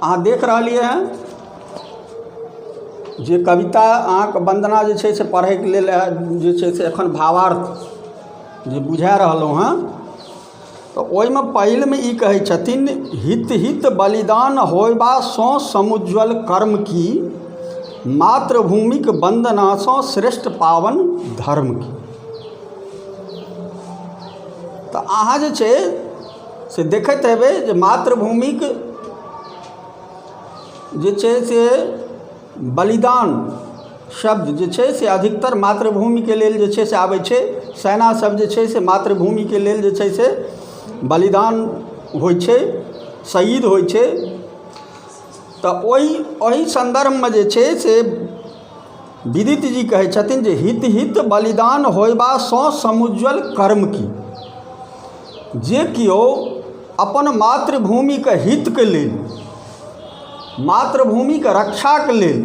अहाँ देख रहलियै हँ जे कविता अहाँके वन्दना जे छै से पढ़ैके लेल जे छै से एखन भावार्थ जे बुझा रहलहुँ हँ, तऽ ओहिमे पहिलमे ई कहै छथिन, हित हित बलिदान होयबासँ समुज्ज्वल कर्म की, मातृभूमिक वन्दनासँ श्रेष्ठ पावन धर्म की। तऽ अहाँ जे छै से देखैत हेबै जे मातृभूमिक जे छै से बलिदान शब्द जे छै से अधिकतर मातृभूमिके लेल जे छै से आबै छै। सेना सब जे छै से मातृभूमिके लेल जे छै से बलिदान होइ छै, शहीद होइ छै। तऽ ओहि सन्दर्भमे जे छै से विदित जी कहै छथिन जे हित हित बलिदान होयबासँ समुज्ज्वल कर्म की। जे केओ अपन मातृभूमिके हितके लेल, मातृभूमिके रक्षाके लेल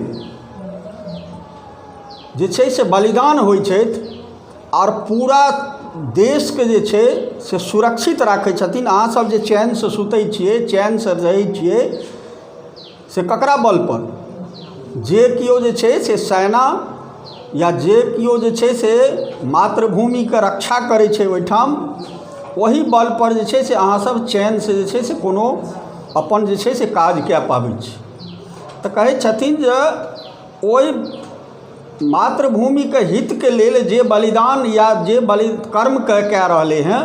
जे छै से बलिदान होइ छथि आओर पूरा देशके जे छै से सुरक्षित राखै छथिन। अहाँसभ जे चैनसँ सुतै छियै, चैनसँ रहै छियै, से ककरा बलपर? जे केओ जे छै से सेना या जे केओ जे छै से मातृभूमिके रक्षा करै छै ओहिठाम, ओहि बलपर जे छै से अहाँसभ चैनसँ जे छै से कोनो अपन जे छै से काज कए पाबै छी। तऽ कहै छथिन जे ओहि मातृभूमिके हितके लेल जे बलिदान या जे बलि कर्म कए रहलै हँ,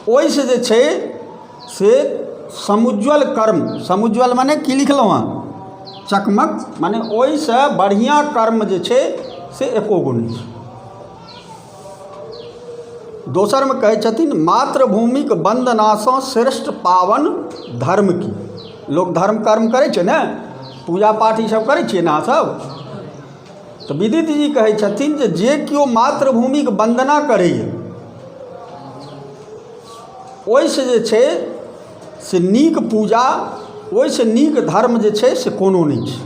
ओहिसँ जे छै से समुज्ज्वल कर्म, समुज्ज्वल माने की लिखलहुँ हँ, चकमक, माने ओहिसँ बढ़िआँ कर्म जे छै से एको गो नहि छै। दोसरमे कहै छथिन, मातृभूमिक वन्दनासँ श्रेष्ठ पावन धर्म की। लोक धर्म कर्म करै छै ने, पूजा पाठ ईसब करै छियै ने अहाँसब? तऽ विदित जी कहै छथिन जे जे केओ मातृभूमिक वन्दना करैए, ओहिसँ जे छै से नीक पूजा, ओहिसँ नीक धर्म जे छै से कोनो नहि छै।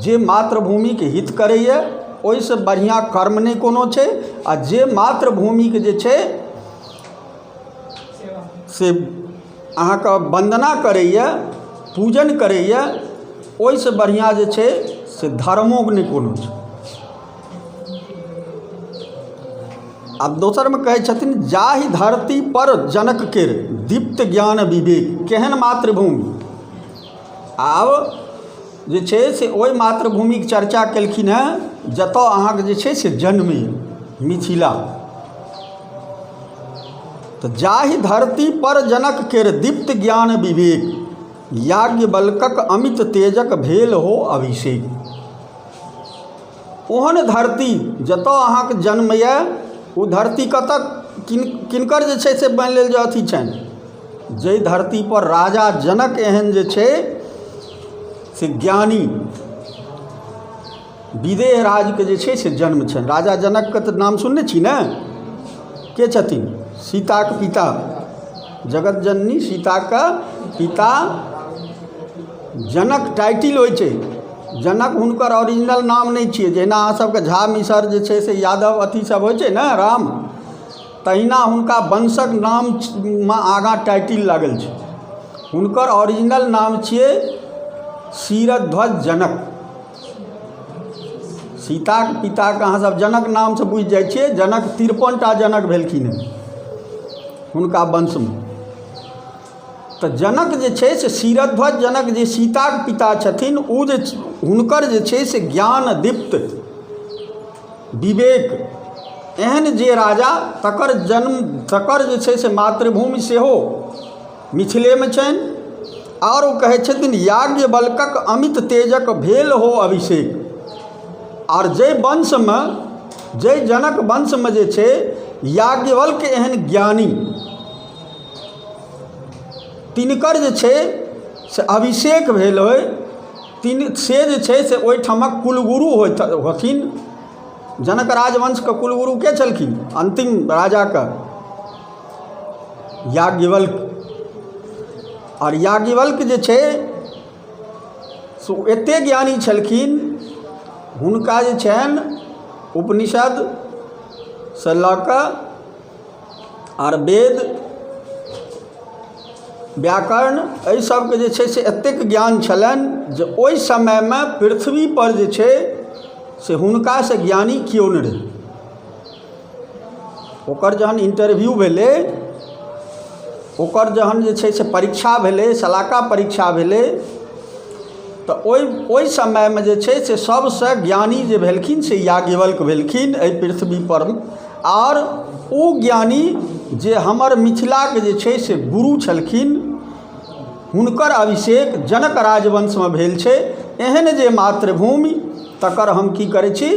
जे मातृभूमिके हित करैए ओहिसँ बढ़िआँ कर्म नहि कोनो छै, आ जे मातृभूमिके जे छै से अहाँके वन्दना करैए, पूजन करैए, ओहिसँ बढ़िआँ जे छै से धर्मो नहि कोनो छै। आब दोसरमे कहै छथिन, जाहि धरती पर जनक केर दीप्त ज्ञान विवेक, केहन मातृभूमि। आब जे छै से ओहि मातृभूमिके चर्चा केलखिन हेँ जतऽ अहाँके जे छै से जन्म यऽ, मिथिला। तऽ जाहि धरती पर जनक केर दीप्त ज्ञान विवेक, याज्ञवल्क्यक अमित तेजक भेल हो अभिषेक। ओहन धरती जतऽ अहाँके जन्म यऽ, ओ धरती कतऽ किनकर जे छै से मानि लेल जे अथी छनि, जाहि धरतीपर राजा जनक एहन जे छै से ज्ञानी विदेह राजके जे छै से जन्म छनि। राजा जनकके तऽ नाम सुनने छी ने? के छथिन? सीताके पिता, जगत जननी सीताके पिता जनक टाइटिल होइ छै जनक, हुनकर ओरिजिनल नाम नहि छियै। जहिना अहाँ सबके झा मिसर जे छै से यादव अथी सब होइ छै ने, राम, तहिना हुनका वंशक नाममे आगाँ टाइटिल लागल छै। हुनकर ओरिजिनल नाम छियै सीरध्वज जनक। सीताके पिताके अहाँ सब जनक नामसँ बुझि जाइ छियै। जनक 53टा जनक भेलखिन हेँ हुनका वंशमे। तऽ जनक जे छै से सीरध्वज जनक जे सीताके पिता छथिन, ओ जे हुनकर जे छै से ज्ञान दीप्त विवेक एहन जे राजा, तकर जन्म, तकर जे छै से मातृभूमि सेहो मिथिलेमे छनि। आओर ओ कहै छथिन, याज्ञवल्क्यक अमित तेजक भेल हो अभिषेक। आओर जाहि वंशमे, जाहि जनक वंशमे जे छै याज्ञवल्क्य एहन ज्ञानी, तिनकर जे छै से अभिषेक भेल होइ, से जे छै से ओहिठामक कुलगुरु होइत होथिन। जनक राजवंशके कुलगुरु के छलखिन अन्तिम राजाके? याज्ञवल्क्य। आओर याज्ञवल्क्य जे छै से ओ एतेक ज्ञानी छलखिन, हुनका जे छनि उपनिषदसँ लऽ कऽ आर वेद व्याकरण एहि सबके जे छै से एतेक ज्ञान छलनि जे ओहि समयमे पृथ्वीपर जे छै से हुनकासँ ज्ञानी केओ नहि रहै। ओकर जहन इन्टरव्यू भेलै, ओकर जहन जे छै से परीक्षा भेलै, शलाका परीक्षा भेलै, तऽ ओहि ओहि समयमे जे छै से सबसँ ज्ञानी जे भेलखिन से याज्ञवल्क्य भेलखिन एहि पृथ्वीपर। आओर ओ ज्ञानी जे हमर मिथिलाके जे छै से गुरु छलखिन, हुनकर अभिषेक जनक राजवंशमे भेल छै। एहन जे मातृभूमि, तकर हम की करै छी?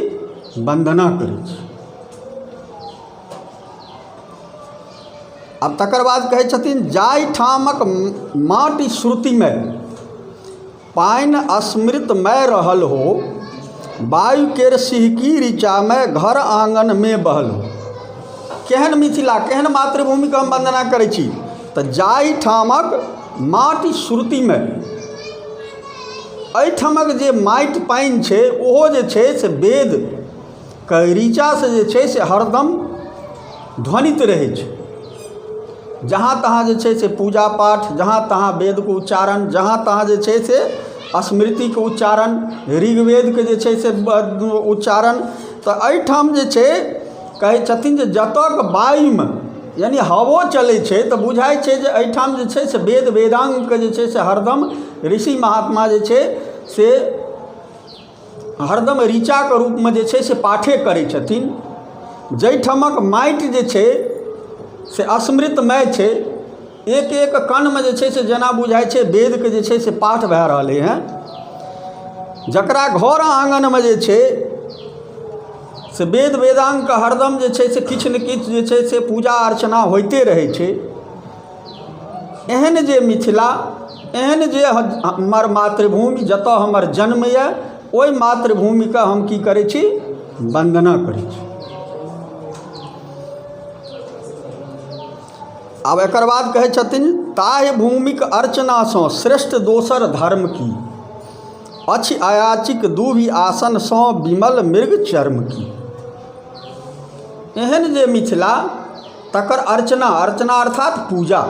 वन्दना करै छी। आब तकर बाद कहै छथिन, जाहिठामक माटि श्रुतिमे पानि स्मृतमय रहल हो, वायु केर सिहकी ऋचामे घर आङ्गनमे बहल हो। केहन मिथिला, केहन मातृभूमिके हम वन्दना करै छी? तऽ जाहिठामक माटि श्रुतिमे, एहिठामक जे माटि पानि छै ओहो जे छै से वेदके ऋचासँ जे छै से हरदम ध्वनित रहै छै। जहाँ तहाँ जे छै से पूजा पाठ, जहाँ तहाँ वेदके उच्चारण, जहाँ तहाँ जे छै से स्मृतिके उच्चारण, ऋग्वेदके जे छै से उच्चारण। तऽ एहिठाम जे छै कहै छथिन जे जतऽ वायुमे यानि हवो चलै छै तऽ बुझाइ छै जे एहिठाम जे छै से वेद वेदाङ्गके जे छै से हरदम ऋषि महात्मा जे छै से हरदम ऋचाके रूपमे जे छै से पाठे करै छथिन। जाहिठामक माटि जे छै से स्मृतमय छै, एक एक कणमे जे छै से जेना बुझाइ छै वेदके जे छै से पाठ भए रहलै हँ। जकरा घर आङ्गनमे जे छै से वेद वेदाङ्गके हरदम जे छै से किछु ने किछु जे छै से पूजा अर्चना होइते रहै छै। एहन जे मिथिला, एहन जे हमर मातृभूमि, जतऽ हमर जन्म यऽ, ओहि मातृभूमिके हम की करै छी? वन्दना करै छी। आब एकर बाद कहै छथिन, ताहि भूमिक अर्चनासँ श्रेष्ठ दोसर धर्म की अछि, अयाचिक दूभि आसनसँ विमल मृग चर्म की। एहन जे मिथिला, तकर अर्चना, अर्चना अर्थात पूजा,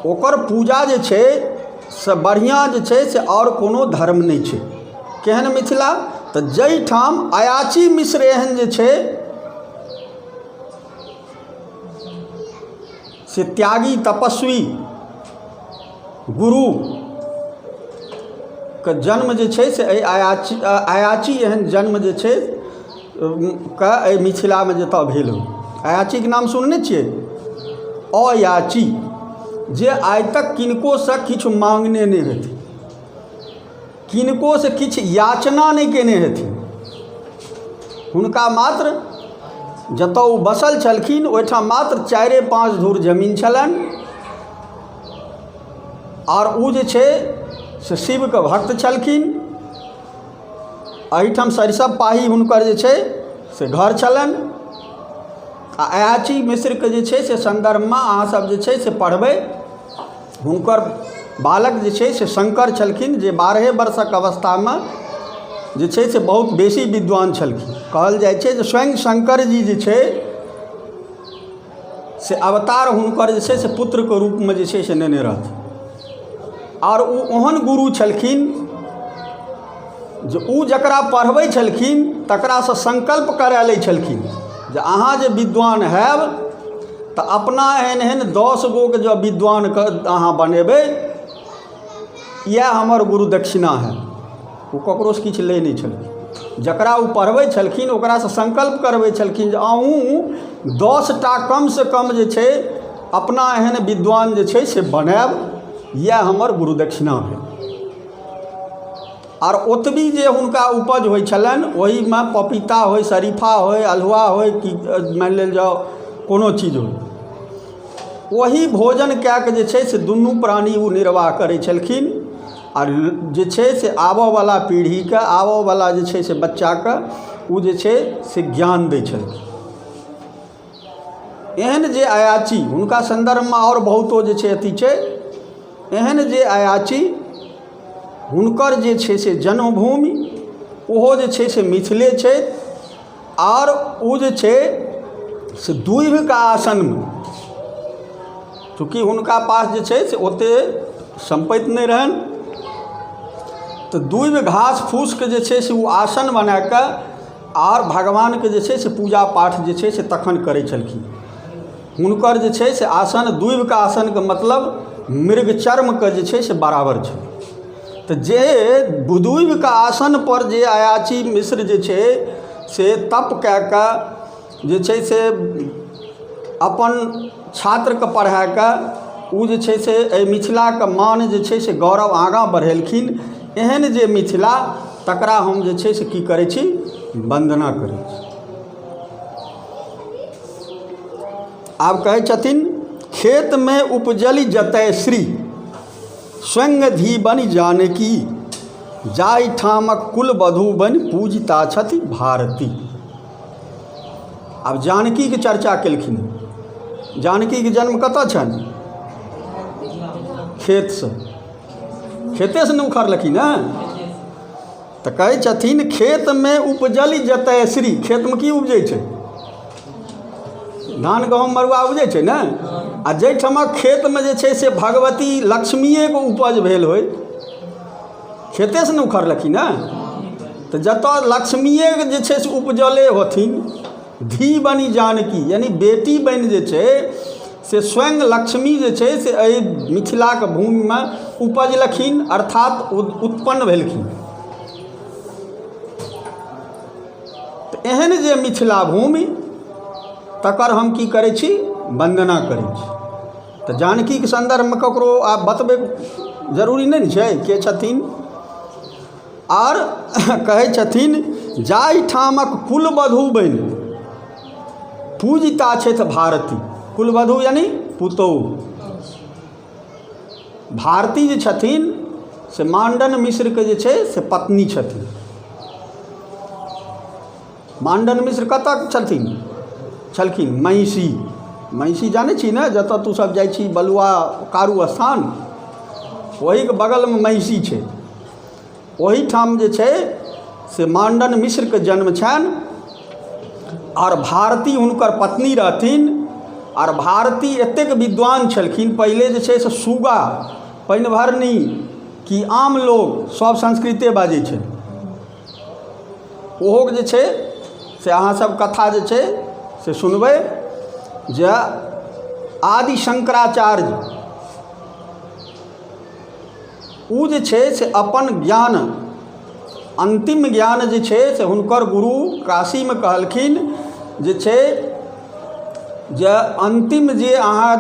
ओकर पूजा जे छै से बढ़िआँ जे छै से आओर कोनो धर्म नहि छै। केहन मिथिला? तऽ जाहिठाम अयाची मिश्र एहन जे छै से त्यागी तपस्वी गुरु के जन्म जे छै से एहि अयाची अयाची एहन जन्म जे छै के एहि मिथिलामे जतऽ भेल हो। अयाचीके नाम सुनने छियै? अयाची, जे आइ तक किनकोसँ किछु माँगने नहि हेथिन, किनकोसँ किछु याचना नहि केने हेथिन। हुनका मात्र जतऽ ओ बसल छलखिन ओहिठाम मात्र 4-5 धूर जमीन छलनि आओर ओ जे छै से शिवके भक्त छलखिन। एहिठाम सरिसब पाही हुनकर जे छै से घर छलनि। आ अयाची मिश्रके जे छै से सन्दर्भमे अहाँसभ जे छै से पढ़बै, हुनकर बालक जे छै से शङ्कर छलखिन, जे 12 वर्षक अवस्थामे जे छै से बहुत बेसी विद्वान छलखिन। कहल जाइ छै जे स्वयं शङ्करजी जे छै से अवतार हुनकर जे छै से पुत्रके रूपमे जे छै से नेने रहथिन। आओर ओ ओहन गुरु छलखिन जे ओ जकरा पढ़बै छलखिन तकरासँ संकल्प करा लै छलखिन जे अहाँ जे विद्वान हैब तऽ अपना एहन एहन 10 गोके जँ विद्वानके अहाँ बनेबै, इएह हमर गुरु दक्षिणा हैत। ओ ककरोसँ किछु लै नहि छलखिन। जकरा ओ पढ़बै छलखिन ओकरासँ संकल्प करबै छलखिन जे अहूँ 10टा कमसँ कम जे छै अपना एहन विद्वान जे छै से बनायब, इएह हमर गुरु दक्षिणा भेल। आर ओतबी जे हुनका उपज होइ छलनि ओहिमे पपीता होइ, शरीफा होइ, अल्हुआ होइ, कि मानि लेल जाउ कोनो चीज होइ, ओही भोजन कए कऽ जे छै से दुनू प्राणी ओ निर्वाह करै छलखिन। आ जे छै से आबयवला पीढ़ीके, आबयवला जे छै से बच्चाके ओ जे छै से ज्ञान दै छलखिन। एहन जे अयाची, हुनका सन्दर्भमे आओर बहुतो जे छै अथी छै। एहन जे अयाची, हुनकर जे छै से जन्मभूमि ओहो जे छै से मिथिले छै। आओर ओ जे छै से दूभिके आसनमे चूँकि हुनका पास जे छै से ओतेक सम्पत्ति नहि रहनि, तऽ दूबि घास फूसके जे छै से ओ आसन बनाकऽ आओर भगवानके जे छै से पूजा पाठ जे छै से तखन करै छलखिन। हुनकर जे छै से आसन दूबिके आसनके मतलब मृग चर्मके जे छै से बराबर छै। तऽ जे दूबिके आसनपर जे अयाची मिश्र जे छै से तप कए कऽ जे छै से अपन छात्रके पढ़ाकऽ ओ जे छै से एहि मिथिलाके मान जे छै से गौरव आगाँ बढ़ेलखिन। एहन जे मिथिला, तकरा हम जे छै से की करै छी? वन्दना करै छी। आब कहै छथिन, खेतमे उपजली जतय श्री स्वयं धी बनि जानकी, जाहि ठामक कुलवधू बनि पूजिता छथि भारती। आब जानकीके चर्चा केलखिन। जानकीके जन्म कतऽ छनि? खेतसँ, खेतेसँ ने उखड़लखिन हेँ। तऽ कहै छथिन, खेतमे उपजली जतय श्री। खेतमे की उपजै छै? धान, गहूँम, मड़ुआ उपजै छै ने। आ जाहिठाम खेतमे जे छै से भगवती लक्ष्मीएके उपज भेल होइ, खेतेसँ ने उखड़लखिन हेँ, तऽ जतय लक्ष्मीएके जे छै से उपजले होथिन, धी बनी जानकी, यानि बेटी बनि जे छै से स्वयं लक्ष्मी जे छै से एहि मिथिलाके भूमिमे उपजलखिन, अर्थात उत्पन्न भेलखिन। तऽ एहन जे मिथिला भूमि, तकर हम की करै छी? वन्दना करै छी। तऽ जानकीके सन्दर्भमे ककरो आब बतबैके जरूरी नहि ने छै के छथिन। आर कहै छथिन, जाहिठामक कुलवधू बनि पूजिता छथि भारती। कुलवधू यानि पुतोहु। भारती जे छथिन से माण्डन मिश्रके जे छै से पत्नी छथिन। माण्डन मिश्र कतऽ छथिन छलखिन? महिषी। महिषी जानै छी ने? जतऽ तू सब जाइ छी बलुआ कारू स्थान, ओहीके बगलमे महिषी छै। ओहिठाम जे छै से माण्डन मिश्रके जन्म छनि आओर भारती हुनकर पत्नी रहथिन। आओर भारती एतेक विद्वान छलखिन, पहिले जे छै से सुगा, पानिभरनी कि आम लोक सब संस्कृते बाजै छै। ओहोके जे छै से अहाँसब कथा जे छै से सुनबै जे आदि शंकराचार्य ओ जे छै से अपन ज्ञान, अन्तिम ज्ञान जे छै से हुनकर गुरु काशीमे कहलखिन जे छै जे अन्तिम जे अहाँ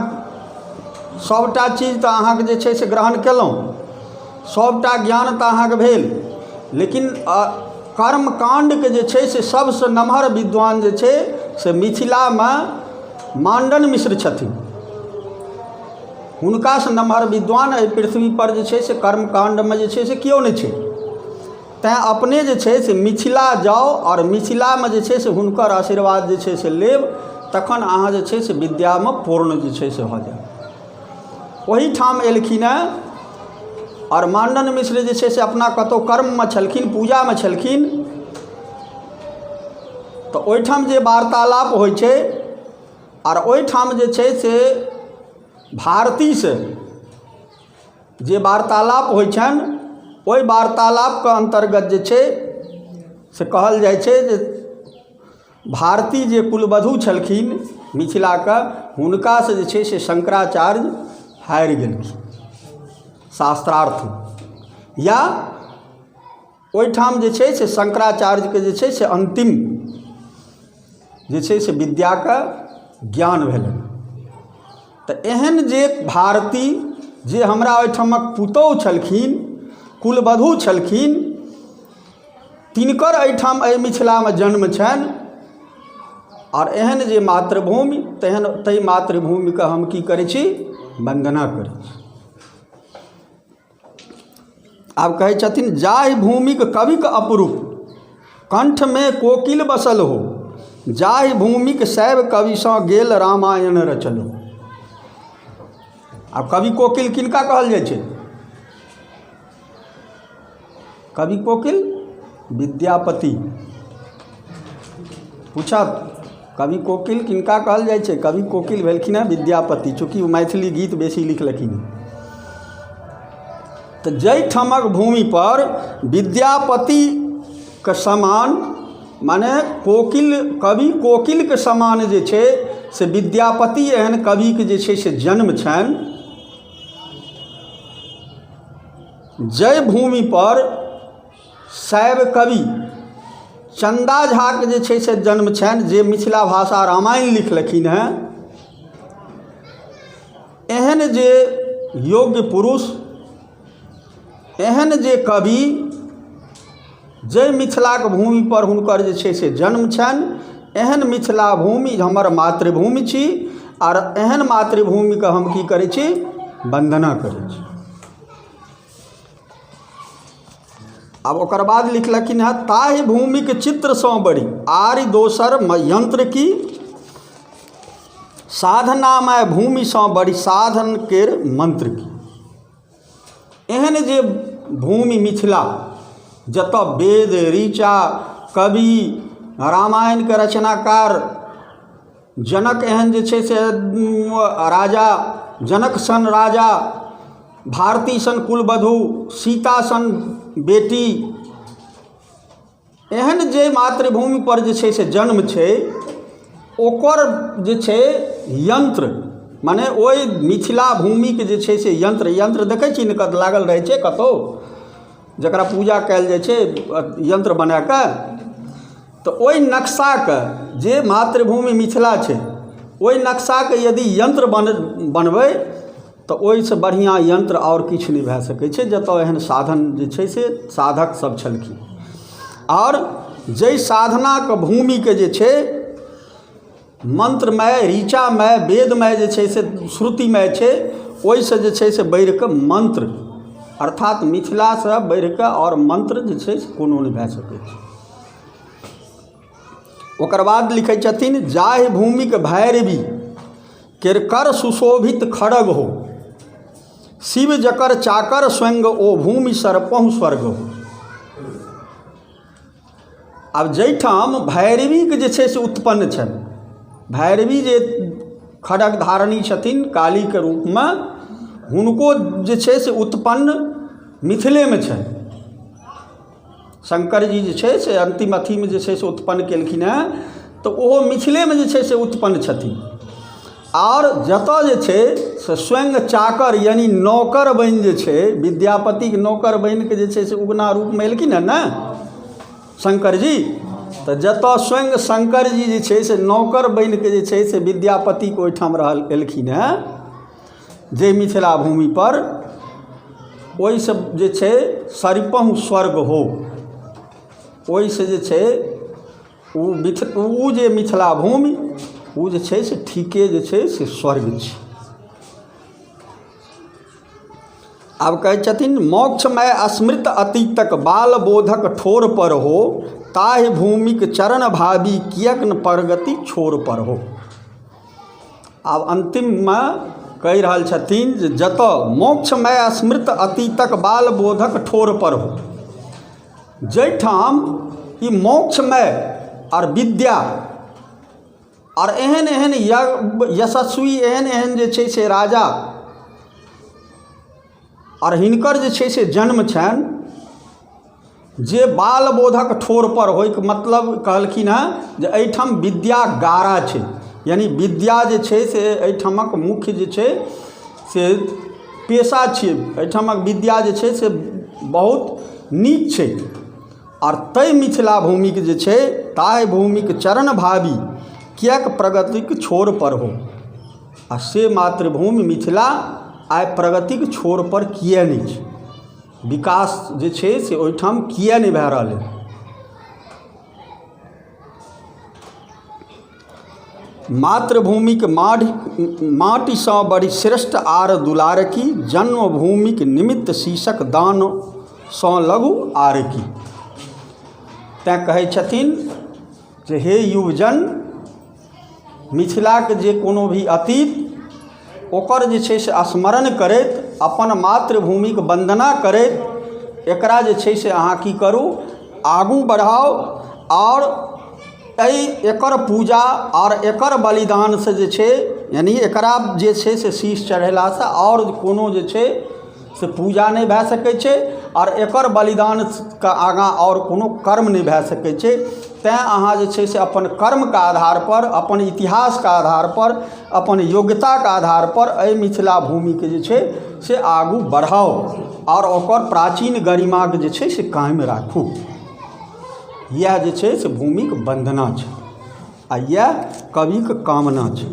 सभटा चीज तऽ अहाँके जे छै से ग्रहण केलहुँ, सभटा ज्ञान तऽ अहाँके भेल, लेकिन कर्मकाण्डके जे छै से सभसँ नमहर विद्वान जे छै से मिथिलामे माण्डन मिश्र छथिन। हुनकासँ नमहर विद्वान एहि पृथ्वीपर जे छै से कर्मकाण्डमे जे छै से केओ नहि छै। तैँ अपने जे छै से मिथिला जाउ आओर मिथिलामे जे छै से हुनकर आशीर्वाद जे छै से लेब, तखन अहाँ जे छै से विद्यामे पूर्ण जे छै से भऽ जायब। ओहिठाम एलखिन हेँ आओर माण्डन मिश्र जे छै से अपना कतहु कर्ममे छलखिन, पूजामे छलखिन। तऽ ओहिठाम जे वार्तालाप होइ छै आओर ओहिठाम जे छै से भारतीसँ जे वार्तालाप होइ छनि, ओहि वार्तालापके अन्तर्गत जे छै से कहल जाइ छै जे भारती जे कुलवधू छलखिन मिथिलाके, हुनकासँ जे छै से शंकराचार्य हारि गेलखिन शास्त्रार्थ, या ओहिठाम जे छै से शंकराचार्यके जे छै से अन्तिम जे छै से विद्याके ज्ञान भेलनि। तऽ एहन जे भारती जे हमरा ओहिठामक पुतोहु छलखिन, कुलवधू छलखिन, तिनकर एहिठाम एहि मिथिलामे जन्म छनि। आओर एहन जे मातृभूमि, तेहन ताहि मातृभूमिके हम की करै छी? वन्दना करै छी। आब कहै छथिन, जाहि भूमिक कविक अपरूप कंठमे कोकिल बसल हो, जाहि भूमिक शैव कविसँ गेल रामायण रचल हो। आब कवि कोकिल किनका कहल जाइ छै? कवि कोकिल विद्यापति। पूछब। कवि कोकिल किनका कहल जाइ छै? कवि कोकिल भेलखिन हेँ विद्यापति। चूँकि ओ मैथिली गीत बेसी लिखलखिन हेँ, तऽ जाहिठामक भूमिपर विद्यापतिके समान, माने कोकिल, कवि कोकिलके समान जे छै से विद्यापति एहन कविके जे छै से जन्म छनि, जाहि भूमिपर शैव कवि चन्दा झाके जे छै से जन्म छनि, जे मिथिला भाषा रामायण लिखलखिन हेँ, एहन जे योग्य पुरुष, एहन जे कवि, जाहि मिथिलाके भूमिपर हुनकर जे छै से जन्म छनि, एहन मिथिला भूमि हमर मातृभूमि छी आर एहन मातृभूमिके हम की करै छी? वन्दना करै छी। आब ओकर बाद लिखलखिन हेँ, ताहि भूमिक चित्रसँ बढ़ि आर्य दोसर यंत्र की, साधनामय भूमिसँ बढ़ि साधन केर मंत्र की। एहन जे भूमि मिथिला, जतऽ वेद, ऋचा, कवि, रामायणके रचनाकार जनक एहन जे छै से राजा, जनक सन राजा, भारती सन कुलवधू, सीता सन बेटी, एहन जे मातृभूमिपर जे छै से जन्म छै, ओकर जे छै यन्त्र, मने ओहि मिथिला भूमिके जे छै से यन्त्र। यन्त्र देखै छी ने, लागल रहै छै कतहु, जकरा पूजा कयल जाइ छै यन्त्र बनाकऽ। तऽ ओहि नक्शाके, जे मातृभूमि मिथिला छै, ओहि नक्शाके यदि यन्त्र बनबै तऽ ओहिसँ बढ़िआँ यन्त्र आओर किछु नहि भए सकै छै, जतऽ एहन साधन जे छै से साधक सब छलखिन। आओर जाहि साधनाके भूमिके जे छै मन्त्रमय, ऋचामय, वेदमय जे छै से श्रुतिमय छै, ओहिसँ जे छै से बढ़िकऽ मन्त्र, अर्थात मिथिलासँ बढ़िकऽ आओर मन्त्र जे छै से कोनो नहि भए सकै छै। ओकर बाद लिखै छथिन, जाहि भूमिक भैरवी केर कर सुशोभित खड़ग हो, शिव जकर चाकर स्वयं, ओ भूमि सरपहु स्वर्ग हो। आब जाहिठाम भैरवीके जे छै से उत्पन्न छनि, भैरवी जे खड़ग धारणी छथिन कालीके रूपमे, हुनको जे छै से उत्पन्न मिथिलेमे छनि। शङ्करजी जे छै से अन्तिम अथीमे जे छै से उत्पन्न केलखिन हेँ, तऽ ओहो मिथिलेमे जे छै से उत्पन्न छथिन। आओर जतऽ जे छै से स्वयं चाकर यानि नौकर बनि जे छै, विद्यापतिके नौकर बनिके जे छै से उगना रूपमे एलखिन हेँ ने शङ्करजी, तऽ जतऽ स्वयं शङ्करजी जे छै से नौकर बनिके जे छै से विद्यापतिके ओहिठाम रहल एलखिन हेँ, जे मिथिला भूमिपर, ओहिसँ जे छै सरिपहुँ स्वर्ग हो। ओहिसँ जे छै ओ ओ जे मिथिला भूमि, ओ जे छै से ठीके जे छै से स्वर्ग छै। आब कहै छथिन, मोक्षमय स्मृत अतीतक बाल बोधक ठोर पर हो, ताहि भूमिक चरण भावी किएक न प्रगति छोर पर हो। आब अन्तिममे कहि रहल छथिन जे जतऽ मोक्षमय स्मृत अतीतक बाल बोधक ठोर पर हो, जाहिठाम ई मोक्षमय आओर विद्या आओर एहन एहन यशस्वी, एहन एहन जे छै से राजा आओर हिनकर जे छै से जन्म छनि, जे बालबोधक ठोरपर होइके मतलब कहलखिन हेँ जे एहिठाम विद्या गारा छै, यानि विद्या जे छै से एहिठामक मुख्य जे छै से पेशा छियै। एहिठामक विद्या जे छै से बहुत नीक छै। आओर ताहि मिथिला भूमिके जे छै, ताहि भूमिके चरण भावी किएक प्रगतिक छोरपर हो? आ से मातृभूमि मिथिला आइ प्रगतिक छोरपर किए नहि छै? विकास जे छै से ओहिठाम किए नहि भए रहल अइ? मातृभूमिक माढ़ि माटिसँ बड़ी श्रेष्ठ आर दुलार की, जन्मभूमिक निमित्त शीशक दानसँ लघु आर की। तैँ कहै छथिन जे हे युवजन, मिथिलाके जे कोनो भी अतीत, ओकर जे छै से स्मरण करैत, अपन मातृभूमिक वन्दना करैत, एकरा जे छै से अहाँ की करू? आगू बढ़ाउ। आओर एहि एकर पूजा आओर एकर बलिदानसँ जे छै यानि एकरा जे छै से शीश चढ़ेलासँ आओर कोनो जे छै से पूजा नहि भए सकै छै आओर एकर बलिदानके आगाँ आओर कोनो कर्म नहि भए सकै छै। तेँ अहाँ जे छै से अपन कर्मके आधारपर, अपन इतिहासके आधारपर, अपन योग्यताके आधारपर एहि मिथिला भूमिके जे छै से आगू बढ़ाउ आओर ओकर प्राचीन गरिमाके जे छै से कायम राखू। इएह जे छै से भूमिके वन्दना छै आओर इएह कविके कामना छै।